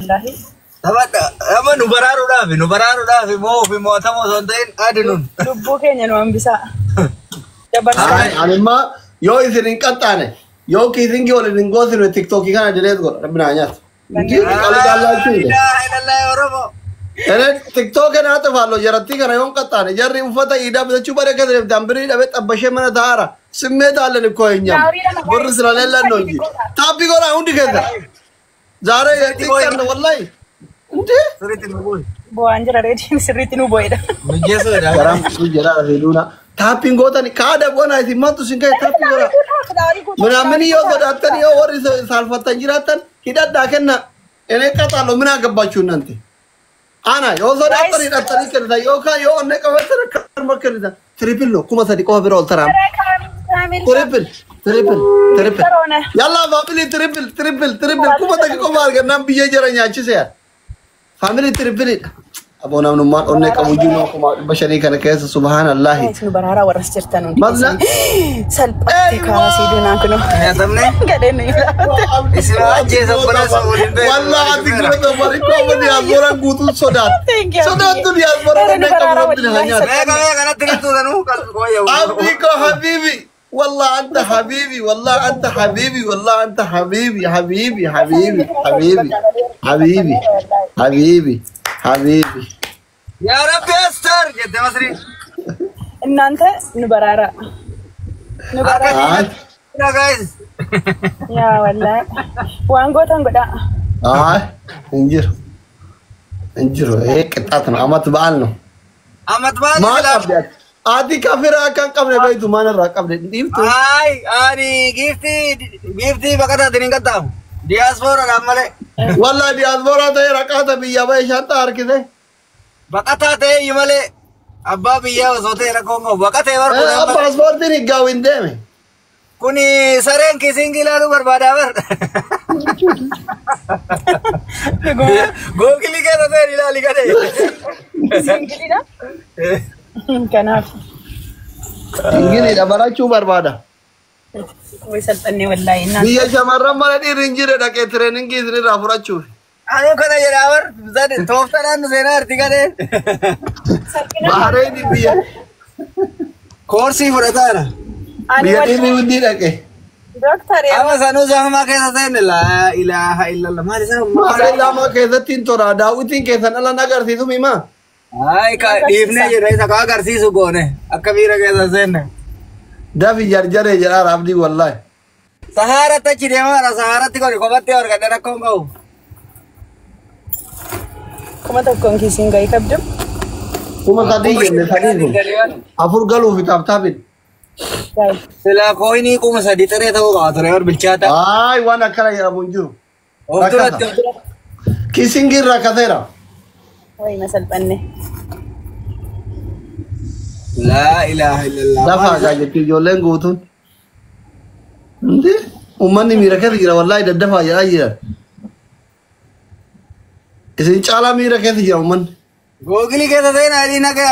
Wallaahi. Tapha nu baraaruudhaaf, nu baraaruudhaaf moo fi mo'atamoo osoo hin ta'in adinuun. Lubbuu keenya nu hambisaa. Dabarsaa. Ani immoo yoo isin hin qaxxaane, yoo kissing waliin hin goosine, TikTokii kana delete godha. Rabbi naa nyaatu. Qalqallaachuu. Ilaaha illallah, Oromoo. Ene TikTok naa xafaallo jarattii kana yoo hin qaxxaane, jarri uffata iidaa bitachuu bare akka ta'eef dambirii dhabee xabbashee mana taa'aara. ስሜት አለን እኮ እኛም ብር ስለሌለን ነው እንጂ። Tap godhaa hundi keessa. ዛሬ xiqqaan wallahi እንዴ. Sirriitti nu bu'e. Bu'aan jira, reediin sirriitti nu bu'eedha. Mijeessuudha. Garam jedhaa fiduuna. Taappiin gootan kaada bu'ana isin maaltu isin ka'e? Tap godhaa. ምናምን yoo sodaattan, yoo warri saalfattan jiraattan, hidhadhaa kenna. እኔ እቀጣለሁ። ምን አገባችሁ እናንተ? Ana yoo sodaattan hidhattanii kennitan yookaan yoo onnee qabattan akkanuma kennitan. Triple ነው, 3000 qofa bira ol taraam. Triple, triple, triple. Yalla family, triple, triple, triple. 1000 qofa argannaan biyyee jara nyaachise. Family, triple. Aboo, namnummaan onnee qabu jiru 500,000 kana keessa, subhaanallahi. Nu baraaraa warras jirtan hundi Mazla. keessan. Salphatti kaasii dunaa kunoo. Nyaatamne. Gadheen nu ilaalte. Isin ajjeesa obboleessa waliin beeku. Wallah ati gurra bari ko diyaaspooraan guutuun sodaat. Thank you. Sodaattu diyaaspooraan onnee qabu, rabbi haa nyaatu. Meeqa meeqa kanatti galtuutanuu qalbii. Abdiko حبيبي، والله انت حبيبي، والله انت حبيبي، والله انت حبيبي، حبيبي، حبيبي، حبيبي، حبيبي، حبيبي، حبيبي. Yaa Rabbi astar jette Masri. እናንተ nu baraaraa. Nu baraaraa. Ay. Guys. Yaa wallaahi. Waan gootan godhaa. አይ እንጅሩ እንጅሩ፣ ይሄ ቅጣት ነው። አመት በዓል ነው። Amat baal. Maal qabde ati? Ati kafiraa akka hin qabne beektu, maal irraa qabde dhiiftu. Ay, ani giiftii giiftii baqataatiin hin qaxxaamu. Diyaaspooraadhaan malee. Wallahi diyaaspoora ta'e raqaata biyya ba'e shantaa harkise. Baqataa ta'e iyyuu malee abbaa biyyaa osoo ta'e rakkoon qabu. Baqatee bar kun amma. Paaspoortiin higgaawwi hin deeme. Kuni sareen kissing ilaaluu barbaadaa bar. Googilii keessa ta'e ilaali gadee. Singiliidha. Kanaaf. Ingiliidha barachuu barbaada. Way salphannee wallaahi. Innaan Biyya shamarran mana dhiirri hin jirre dhaqee training isinirraa fudhachuuf. Anuu kana jedhaa bar tooftaadhaan nu seenaa arti gadee. Salphina. Bahareen biyya Koorsii fudhataara. Ani biyya wallaahi. dhiirri hundi dhaqe. Dooktar. Amma sanuu zahamaa keessa seenne, laa ilaaha illallah, maal isaa? Bahareen lama keessatti hin tola, daawwitiin keessan ala agarsiisu himaa. Ay, ka dhiifnee jirra, isa ka agarsiisu goone akka miira keessa seenne. Dafi jarjaree jedhaa abdii wallaahi. Sahaaratti achi deemaadha, sahaaratti godhi kophatti argadhe rakkoon qabu. 1000n kiisiin gahii qabdu. 3000 jenne, sadii kun. Afur galuufi tap tapin. Gaa'el. Silaa coinii 3000 xiree ta'uu qaba ture bar bilchaata. Ay, waan akkana jedhamu hin jiru. Of duratti, of duratti. Kissing rakkateera. Way ma salphanne. Laa ilaaha illallah. Lafa gaa jechuun ijoolleen guutuun. Hindi uummanni miira keessa jira wallaahi, daddafaa jedhaa jiran. Isin caalaa miira keessa jira uummanni. Googilii keessa seenaa adii naga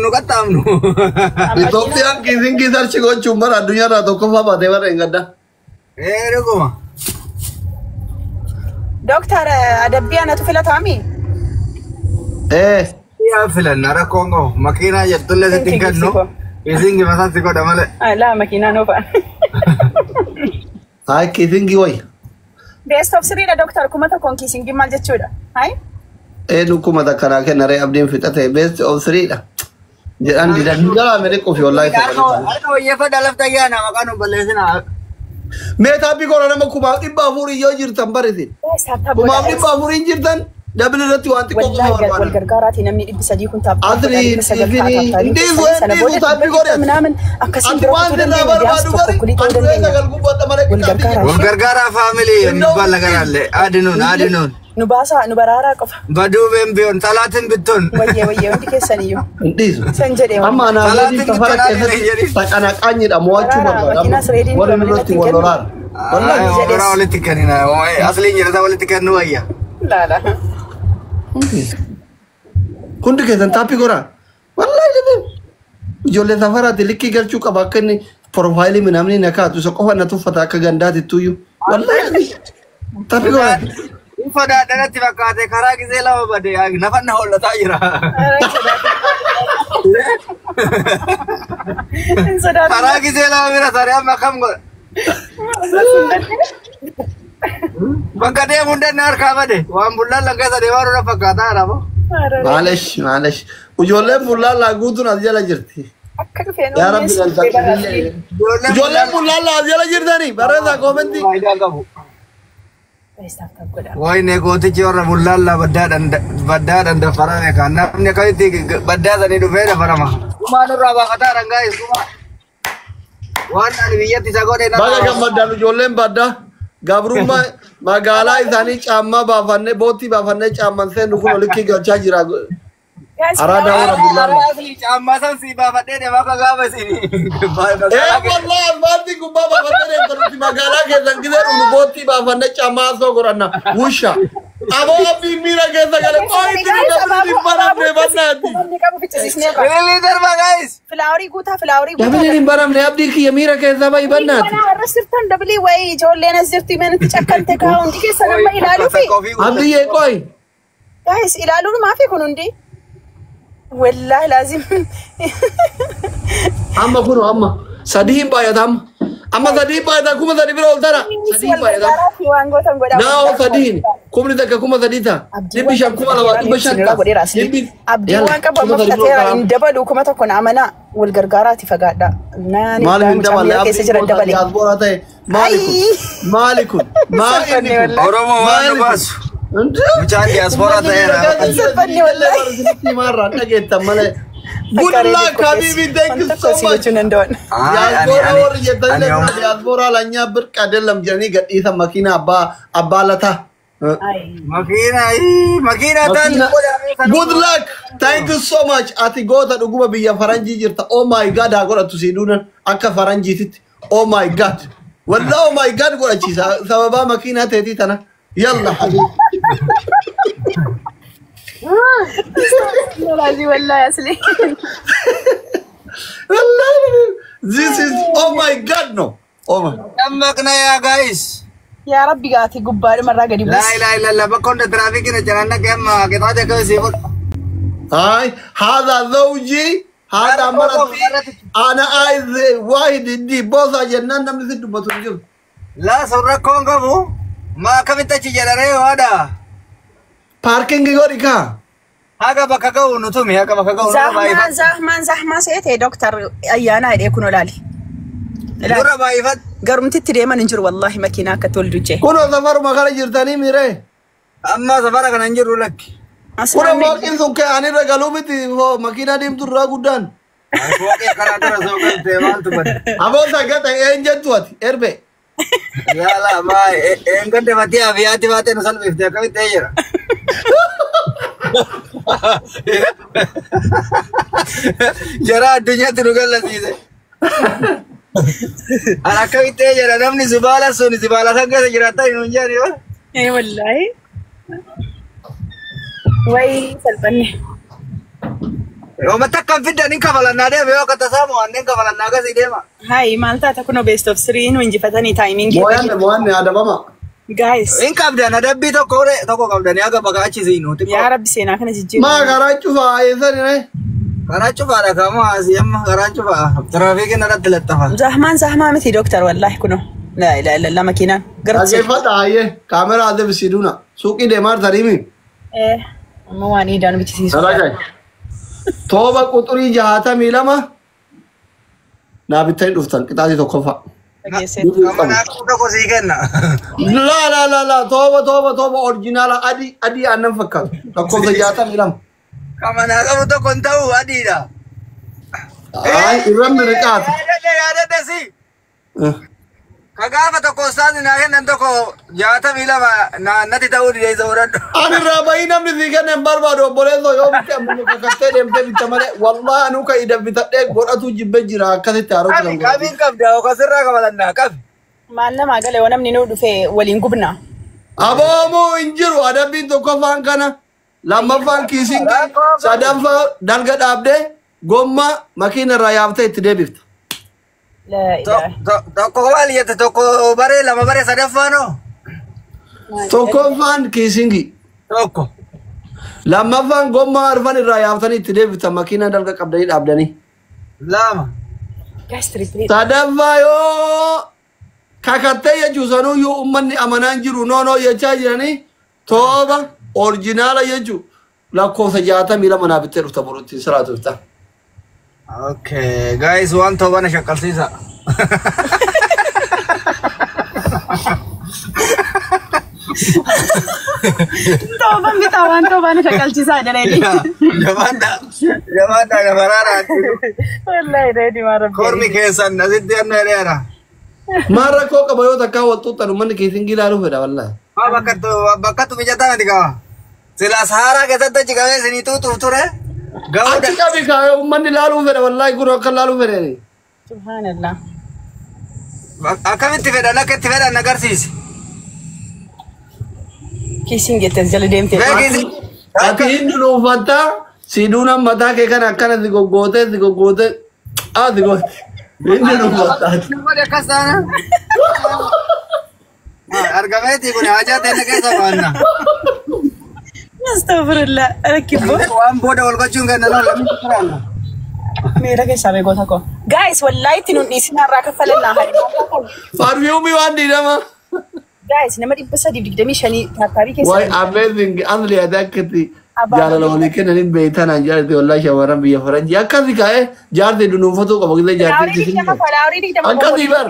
nu qaxxaamnu. Itoophiyaan kissing search gochuun bara addunyaarraa tokkoffaa baatee bara hin gadda. Ee, dhuguma. Dooktar, adabbii anatu filataami? Ee. Yaa, filanna, rakkoon qabu. Makiinaa jettullee sitti hin kennu. Kissing mataan si godha malee. Laa, makiinaa nuufaan. Haa, kissing wayya. Best of threedha, dooktar, 1000n kissing maal jechuudha? Hai? Ee, dhukkuma takkanaa kenna ree, abdiin fixate, best of threedha. Jedhan didan nu jalaa mere qofi wallaahi. Harka wayyeeffadha, lafta ayyaana maqaa nu balleessina. Mee tap godha, nama 400,000 yoo jirtan barisin. 400,000 jirtan, double irratti waan xiqqoo qofa Wallaahi wal barbaadan. gargaaraati, namni 300 kun tap. Asli, ifini, ndiisu, ndiisu, tap godhe. ምናምን akkasiin Ati waan sirraa barbaadu bari anduree sagal gubbatti malee Wal qixxaatti gargaaraa. Wal gargaaraa family, የሚባል ነገር አለ። አድኑን፣ አድኑን። Nu baasaa, nu baraaraa qofa. በዱቤም ቢሆን ጠላትን ብትሆን Wayyee wayyee, hundi keessaniyyuu. Hin dhiisu. San jedhee. Amma anaa Salaatiin gadi safara bittinaa keessatti jedhi. taqanaqaanyidha mo'achuu Waraana, barbaada. makiinaas reediin Warri dura nurratti malee wal lolaara. Wallahi jedhes. ወራ walitti kennina, asliin jedhata walitti kennu wayya. Laala. Hundi keessan tap godhaa. Wallaahi jedhee. Ijoollee safaraati likkii galchuu qaba, akka inni profile minamni na kaatu isa qofa na tuffata akka gandaati tuyyuu. Wallaahi tap godhaa. Sodaadhanatti fakkaate karaa gisee lama bade nafa na hollataa jira. Hin sodaatin. Karaa gisee lama bira saree amma kam godha. Bakka deemu hundanna harkaa bade waan bullaan lankeessa deemaa dura fakkaataa jira moo. Maalesh maalesh. Ijoolleen bullaallaa guutuun as jala jirti. Akka dhufeen Yaa Rabbi galata. Ijoolleen bullaallaa as jala jirtanii barreessaa koomentii. Faayidaa qabu. Wayne gootichi warra bullaallaa baddaadhaan dafarame kan namni akkamitti baddaa sanii dhufee dafarama. Gumaa nurraa baafataa rangaa gumaa. Waan ani biyyatti isa godhe nama. Baga gammaddaan ijoolleen baddaa gabrummaa magaalaa isaanii caammaa baafannee boottii baafannee caamman seennu kun olitti galchaa jira. Araadaa warra bullaallaa. Caammaa san sii baafadhee deemaa akka gaafa isin. Ee wallahi albaantii gubbaa baafannee deemta nuti magaalaa keessan gisee dhufnu boottii baafannee caammaa asoo godhanna. Wusha. Aboo abbii miira keessa gale qo'itti nu dabni hin baramne bannaati. Namni qabu ficcisiisnee qaba. Ililii darba guys. Filaaworii guutaa, filaaworii guutaa. Dabni hin baramne abdii kiyya miira keessa bahi bannaati. Mana warra sirtan dabilii wayii ijoolleen as jirti manitti cakkante kaa hundi keessa nama ilaaluu fi. Abdiyyee qo'i. Guys, ilaaluun maafi kun hundi? Wallaahi laazim. Amma kunu amma sadii hin baay'ata amma. Amma sadii hin baay'ata 3,000 bira ol tara. Sadii hin baay'ata. Waan gootan godhaa. Naa'oo sadiin 1,000 3,000 ta'a. 500 2,000 500 ta'a. Abdii waan qabu amma fudhateera hin dabalu 1,000 na amanaa wal gargaaraati fagaadha. Naani Maaliif hin daballe? keessa jiran Abdiin dabale. diyaaspooraa ta'e maali kun? Maali kun? Maali inni kun? Oromoo waan nu baasu. Mucaan diyaaspoora ta'eera. Salphanne wallahi. Maarraan dhageettan malee. Good luck Habibi, thank you so much. Diyaaspoora warri jettan diyaaspoora lanyaa birqa adelam jedhanii gadhiisan makiina abbaa abbaa lataa. Makiina makiina ta'an. Good luck. Thank you so much. Ati goota dhuguma biyya faranjii jirta. Oh my God haa godhattu si duunan akka faranjiititti. Oh my God. Wallah oh my God godhachiisa. Sababaa makiinaa teetii tana. Yalla habibi. Wallahi asli. Wallahi this is oh my God no. Oh my. Dammaqna yaa guys. Yaa Rabbi gaati gubbaadhuma irraa gadi Laa buusi. ilaaha illallah bakka hunda tiraafikiin jalaan dhaqee amma qixaate akka isii fudhu. هاي هذا زوجي هذا مرتي انا عايز واحد يدي بوسه جنان نمني سد بتنجم. Laa sun rakkoon qabu maa akkamitti achi jedharee waada. Parking godhi kaa. Haga bakka ga'u nu tumi haga bakka ga'u nurra Zahmaan baay'ifadhu. zahmaan zahmaa seete dooktar ayyaanaa jedhee kun olaali. Nurra baay'ifadhu. Garumtitti deeman hin jiru wallahi makiinaa akka tol dujjee. Kunoo safaruma kana jirtanii miree. Amma safara kana hin jirru lakki. Kuna fooqiin sun kee anirra galuu miti hoo makiinaa deemtu irraa guddaan. Fooqii karaa dura soo galtee maaltu bade. Aboo sagata een jettu ati erbe. Yaala maa een gadde fatii abiyaatti baatee nu salphifte akkamitti ta'ee jira. Jara addunyaatti nu gallasiise. Ani akkamitti ta'ee jira namni zibaala sun zibaala kan keessa jiraatan hin jedhani yoo. Ee wallahi. Wayi salphanne. Yooma takka hin fiddan hin kafalannaa deeme yoo akka tasaa mo'anneen kafalannaa akkasii deema. Hayi maal taata kunoo best of three nu injifatanii taayimiingii. Moo'anne moo'anne adabama. Guys. Hin qabdan adabbii tokko tokko qabdanii haga bakka achi siinu xiqqoo. Yaa Rabbi seenaa kana jijjiiru. Maa karaa cufaa eessani ree? Karaa cufaadha kamoo asii amma karaan cufaa tiraafikiin irratti laxxafa. Zahmaan zahmaa miti dooktar wallahi kunoo. Laa ilaaha illallah makiinaan. Gara Dhaggeeffadha hayyee kaameraa adebisii duuna suuqii deemaa jirtanii Ee amma waan iidaan bichisiisu. Dalagaa. Tooba quxurii 62 naa bittanii dhuftan qixaatii tokkoffaa. Dhageessee. Kamanaa tokko sii kenna. Laa laa laa laa tooba tooba tooba orjinaala adii adii aannan fakkaatu lakkoofsa 62. Kamanaa qabu tokko hin ta'u adiidha. Ay irra mirqaata. Yaadadhe yaadadhe si. Ka gaafa tokko ustaazni naa kennan tokko 62 naa natti ta'uu didee isa fudhadhu. Ani irraa bahii namni sii kenna hin barbaadu obboleessoo yoo bitte ammoo kakattee deemtee bitta malee wallahi anuu kan ida bitadhee godhatu jibbee jira akkasitti haaroo Qabi qabiin qabda yookaan sirraa kabalannaa qabi. Maal namaa gale yoo namni nuu dhufe waliin gubna. Aboomoo hin jiru adabbiin tokkoffaan kana lammaffaan kiisiin sadaffaa dalga dhaabdee gommaa makiina irraa yaaftee itti deebifta. Laa ilaaha. Tokko maal jette tokko baree lama baree sadaffaanoo. Tokkoffaan kiisingii. Tokko. Lammaffaan gommaa arfan irraa yaaftanii itti deebitan makiinaa dalga qabdanii dhaabdanii. Lama. Guys, triple. Sadaffaa yoo kakattee jechuun sanuyyuu uummanni amanaan jiru noonoo jechaa jiranii tooba orjinaala jechuun lakkoofsa 62 naa bittee dhufta boru ittiin siraatu dhufta. Okay, guys, waan toobana shaqqalsiisa. Tooban bitaa waan toobaan shaqqalchiisaa jedhanii. Jabaadha. Jabaadha gafaraadha. Wallahi reedi maa rabbi. Kormi keessan asitti anna dheera. Maal rakkoo qaba yoo takkaa wal xuuxan uummanni kiisingii ilaaluu fedha wallaahi. Maa bakkattu mijataa miti qaba. Sila Saharaa keessatti achi qabee isinii tuutuuf ture. Ga'uu Achi qabi kaayee uummanni ilaaluu fedha wallaahi kun akka ilaaluu fedhani. Subhanallah. Akkamitti fedhan akka itti fedhan agarsiisi. Kiisiin jettee jala deemtee. Beekisi. Ati hin dunuunfattaa siduun mataa kee kana akkana si goggootee si goggootee haa si goote. Hin dunuunfattaa. Nama akkas taana. Argameeti kun hajaa ta'e keessa baanna. Astaghfirullah. Rakkibbo. Waan booda wal gochuun kennan lamni jiraanna. Miira keessaa beekota koo. Guys, wallahi itti nun dhiisinaa irraa kaffalannaa hari. Farfiyuumii waan diidama. Guys, nama 325 taattaabii keessa. Waay amazing asli ati akkatti jaalala walii kennaniin beektanaan jaalate wallahi shamarran biyya faranjii akkasi kaa'ee jaarti dunuunfatuu qaba gisee jaartii Falaawarii 20 falaawarii 20. Akkasi bar.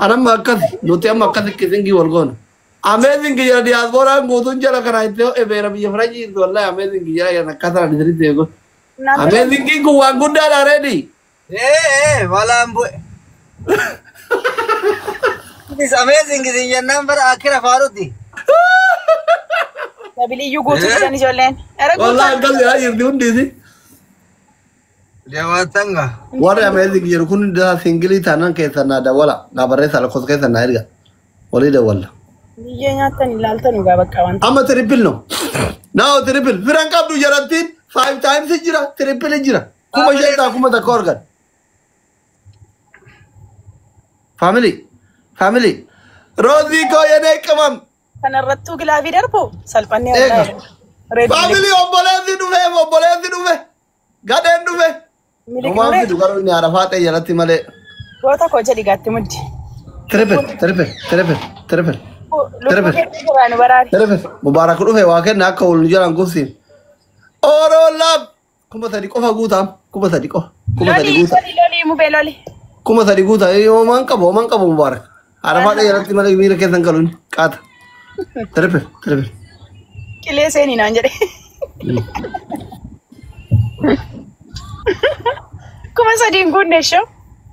Anamma akkasi nuti amma akkasi kisingii wal goona. Amazing jira diyaaspooraan guutuun jala kana itti ebeera biyya faranjii jirtu wallahi amazing jira yana akkasaan isinitti eegu. Amazing kun waan guddaadha reedi. Ee walaan bu'e. It is amazing isin jennaan bara akira faaruti. Dabiliyyuu guutuu jiran ijoolleen. Era Wallahi guutuu. akkas yaa jirti hundisi. Jabaatanga. Warri amazing jiru kun hundisaa singilii taanaan keessan naa dawwala naa barreessa lakkoofsa keessan naa erga walii dawwalla. Biyyee nyaattan ilaaltan dhugaa bakka wanta. Amma triple no. Now triple firan qabdu jarattiin five times jira triple jira. 5,000 taa 1,000 argan. Family family Roozii koo yenee qimam. Kanarrattuu gilaafii darbu salphannee Eega. wallahi. Reedi. Family obboleessi dhufe obboleessi dhufe gadheen dhufe. Homaan Miliqnuree. fidu garuu inni arafaa ta'e jalatti malee. Goota koo jedhi gaatti muddi. Triple triple triple triple. Lubbuu Triple. keessa jiraa nu baraari. Triple Mubaarak dhufe waa kenna akka wal nu jalaan gubsiin. Oroo lab 3,000 qofa guutaam 3,000 qofa 3,000 Loli guutaa. loli loli mubee loli. 3,000 guutaa homaan qabu homaan qabu Mubaarak. Arafaa ta'e jalatti malee miira keessan galuun qaata. Triple triple. Qilee seenii naan jedhe. 3,000 hin guunne ishoo.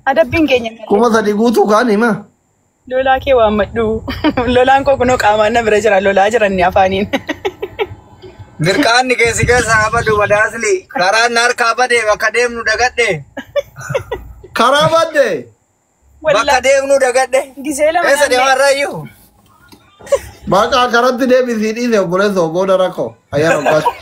Adabbiin keenya malee. 3,000 guutuu kaan hima. Lolaa kee waammadhu. Lolaan koo kunoo qaamaan na bira jira. Lolaa jiran afaaniin. Mirqaanni keessi keessa habadu badaasli. Karaan na harkaa badee bakka deemnu dagadhe. Karaa badde. Bakka Wallaahi deemnu dagadhe. gisee lama Eessa naannee. deemarraa iyyuu? Baqa karatti deebisii dhiise obboleessa booda rakkoo ayyaana waggaatti.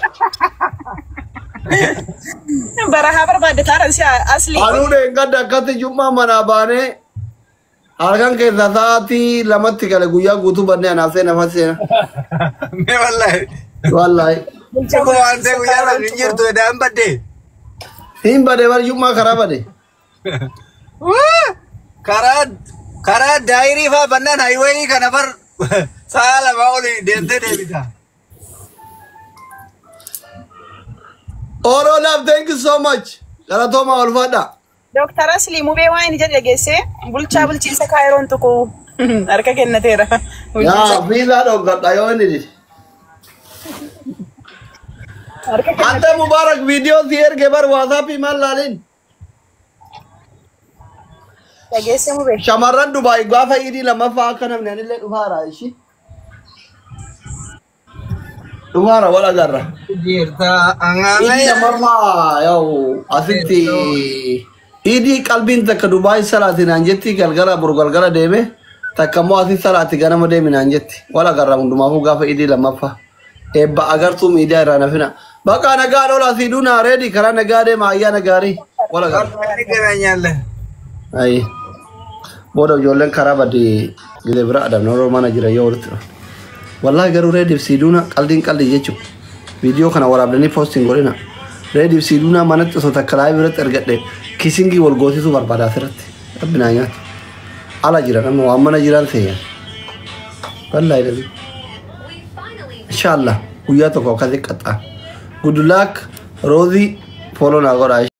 Barahaa barbaadde taara si asli. Anuu dheengadda akkatti jummaa manaa baanee halkan keessa sa'aatii 2tti gale guyyaa guutuu bannee anaaf seena fa seena. Mee wallahi. Wallaahi. Dhuguma waan ta'e guyyaa lama hin jirtu edaan badde. Hin bade bar jummaa karaa bade. Karaa karaa daayirii faa bannaan hayiwayii kana bar sa'a 2 olii deemtee deebita. Oro love thank you so much. Galatooma ulfaadha. Dooktar Aslii mubee waan inni jedhe dhageessee bulchaa bulchiinsa Kaayiroon tuqu harka kennateera. Yaa fiizaa dhoggadha yoo inni dide. Harka kennate. Anta Mubaarak viidiyoo si erge bar waasaappii maal laaliin? Dhageessee mubee. Shamarran Dubaay gaafa idii lammaffaa akka namni anillee dhufaara ishi. Dhufaara wal agarra. Jirta Idii lammaffaa yaa'u asitti idii qalbiin takka Dubaay salaati naan jetti galgala boru galgala deeme takka immoo asii salaati ganama deemi naan jetti wal agarra hundumaafuu gaafa idii lammaffaa. Eebba agartuu miidiyaa irraa nafina. Bakka nagaa dhola siduu naa reedi karaa nagaa deema ayyaana gaarii wal agarra. Ayi. Booda ijoolleen karaa badii gilee bira adamna yeroo mana jira yoo walitti dhufu. Wallahi garuu reediif siiduuna qaldiin qaldii jechuudha. Viidiyoo kana waraabdanii poostiin godhina. Reediif siiduuna manatti osoo takka live irratti ergadhe kissing wal goosisuu barbaada asirratti. Rabbi naa nyaatu. Ala jiran amma waan mana jiran seeyan. Wallahi dhabi. Inshallah guyyaa tokko akkasii qaxxaa. Good luck Roozii follow naa godhaa.